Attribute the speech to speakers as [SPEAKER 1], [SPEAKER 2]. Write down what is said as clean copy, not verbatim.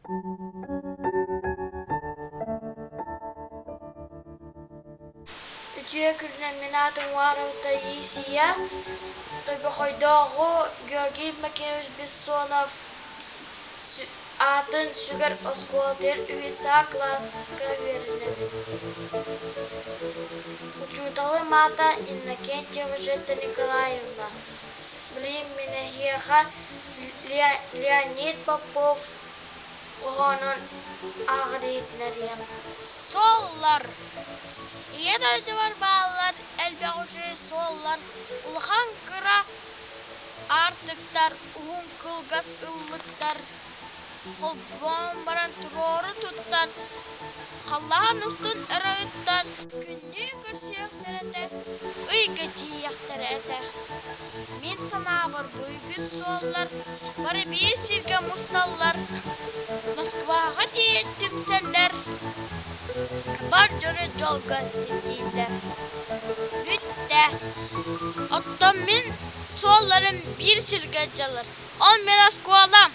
[SPEAKER 1] Үтүө күнүнэн мин аатым Уарова Таисия, Тойбохойдооҕу Георгий Макеевич Бессонов аатын сүгэр оскуолатыгар үһүс А кылааска үөрэнэбин. Учууталым аата Иннокентьева Жета Николаевна. Билигин мин эһиэхэ Леонид Попов хоһоонун ааҕар иһитиннэриэм. Суоллар Ийэ дойдубар бааллар элбэх үчүгэй суоллар, улахан кыра аартыктар, уһун кылгас ыллыктар холбоон баран туруору туттан, халлаан устун өрө ыттан, күннүү көрсүөхтэрэ этэ, ыйга тиийиэхтэрэ этэ. Мин санаабар бу үгүс суоллар бары биир сиргэ мусталлар, Москваҕа тиийэн түмсэллэр, бар дьону дьолго сирдииллэр. Бүттэ. Оттон мин суолларым биир сиргэ дьалар. Ол мин оскуолам.